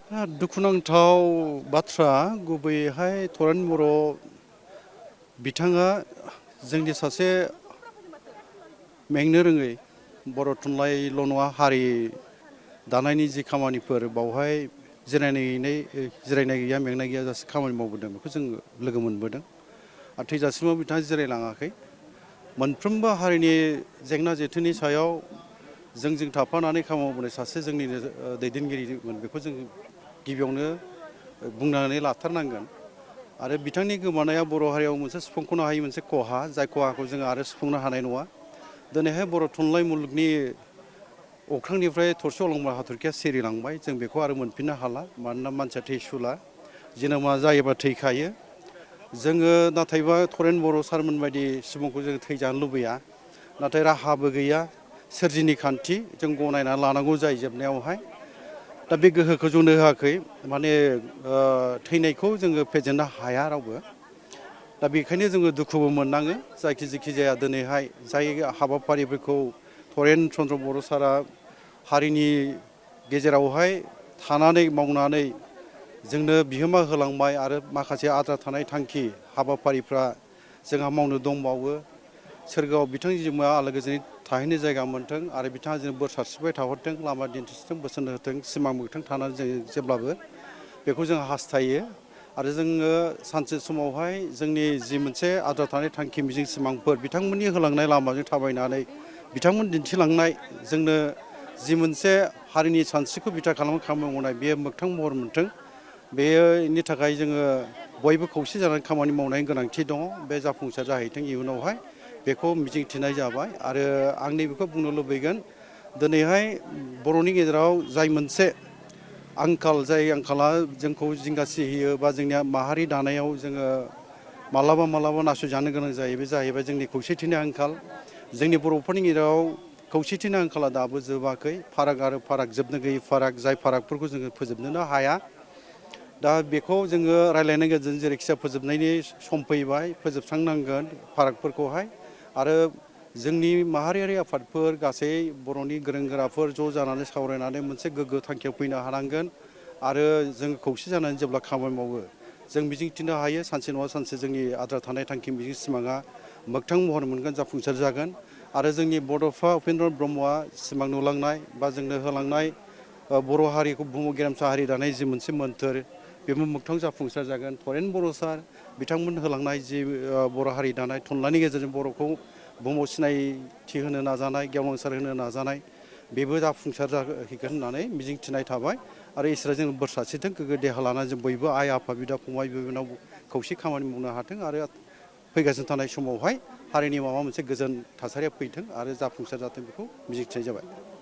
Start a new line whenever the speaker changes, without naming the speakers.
दुखुनांथाव बाथ्रा गुबैयैहाय थरेन बर' बिथाङा जोंनि सासे मेंनो रोङै बर' थुनलाइल' नङा हारि दानायनि जि खामानिफोर बावहाय जिरायनाय गैया मेंनाय गैया जासे खामानि मावबोदों बेखौ जों लोगो मोनबोदों आरो थैजासिमाव बिथाङा जिरायलाङाखै मोनफ्रोमबो हारिनि जेंना जेथोनि सायाव जोंजों थाफानानै खामानि मावबोनाय सासे जोंनिनो दैदेनगिरिमोन बेखौ जों गिबियावनो बुंनानै लाथारनांगोन आरो बिथांनि गोमानाया बर' हारियाव मोनसे सुफुंख'नो हायै मोनसे खहा जाय खहाखौ जों आरो सुफुंनो हानाय नङा दिनैहाय बर' थुनलाइ मुलुगनि अख्रांनिफ्राय थरसे अलंबार हाथरखिया सिरिलांबाय जों बेखौ आरो मोनफिननो हाला मानोना मानसिया थैसुला जोनोमा जायोबा थैखायो जोङो नाथायबा थरेन बर' सारमोन बायदि सुबुंखौ जों थैजानो लुबैया नाथाय राहाबो गैया सोरजिनि खान्थि जों गनायना लानांगौ जायो जोबनायावहाय दा बे गोहोखौ जौनो होआखै माने थैनायखौ जोङो फेजेननो हाया रावबो दा बेखायनो जोङो दुखुबो मोननाङो जेखि जाया दिनैहाय जाय हाबाफारिफोरखौ थरेन चन्द्र बर' सारा हारिनि गेजेरावहाय थानानै मावनानै जोंनो बिहोमा होलांबाय आरो माखासे आद्रा थानाय थांखि हाबाफारिफ्रा जोंहा मावनो दंबावो सोरगोआव बिथांनि जिउमा आलो गोजोनै थाहैनो जायगा मोन्थों आरो बिथाङा जों बोर सारस्रिबाय थाहरथों लामा दिन्थिथों बोसोन होथों सिमां मोगथां थानानै जों जेब्लाबो बेखौ जों हास्थायो आरो जोङो सानसे समावहाय जोंनि जि मोनसे आद्रा थानाय थांखि मिजिं सिमांफोर बिथांमोननि होलांनाय लामाजों थाबायनानै बिथांमोन दिन्थिलांनाय जोंनो जि मोनसे हारिनि सानस्रिखौ बिथा खालामनो खामानि मावनाय बेयो मोगथां महर मोन्थों बेनि थाखाय जोङो बयबो खौसे जानानै खामानि मावनायनि गोनांथि दङ बे जाफुंसार जाहैथों इयुनावहाय बेखौ मिजिंथिनाय जाबाय आरो आं नैबेखौ बुंनो लुबैगोन दिनैहाय बर'नि गेजेराव जाय मोनसे जाय आंखाला जोंखौ जिंगासिहोयो बा जोंनि माहारि दानायाव जोङो मालाबा नासयजानो गोनां जायो बे जाहैबाय जोंनि खौसेथिनि आंखाल जोंनि बर'फोरनि गेजेराव खौसेथिनि आंखाला दाबो जोबाखै फाराग आरो फाराग जोबनो गैयै फाराग जाय फारागफोरखौ जोङो फोजोबनोनो हाया दा बेखौ जोङो रायज्लायनायनि गेजेरजों जेरैखिजाया फोजोबनायनि सम फैबाय फोजोबस्रांनांगोन फारागफोरखौहाय आरो जोंनि माहारियारि आफादफोर गासै बर'नि गोरों गोराफोर ज' जानानै सावरायनानै मोनसे गोग्गो थांखियाव फैनो हानांगोन आरो जों खौसे जानानै जेब्ला खामानि मावो जों मिजिंथिनो हायो सानसे नङा सानसे जोंनि आद्रा थानाय थांखि मिजिं सिमाङा मोगथां महर मोनगोन जाफुंसार जागोन आरो जोंनि बड'फा उपेन्द्र ब्रह्मआ सिमां नुलांनाय बा जोंनो होलांनाय बर' हारिखौ बुहुमाव गेरेमसा हारि दानाय जि मोनसे मोन्थोर बेबो मोगथां जाफुंसार जागोन थरेन बर' सार बिथांमोन होलांनाय जि बर' हारि दानाय थुनलाइनि गेजेरजों बर'खौ बुहुमाव सिनायथि होनो नाजानाय गेवलांसार होनो नाजानाय बेबो जाफुंसार जाहैगोन होननानै मिजिंथिनाय थाबाय आरो इसोरा जों बोर सारस्रिथों गोग्गो देहा लानानै जों बयबो आइ आफा बिदा फंबाय बिनानाव खौसे खामानि मावनो हाथों आरो फैगासिनो थानाय समावहाय हारिनि माबा मोनसे गोजोन थासारिया फैथों आरो जाफुंसार जाथों बेखौ मिजिंथिनाय जाबाय।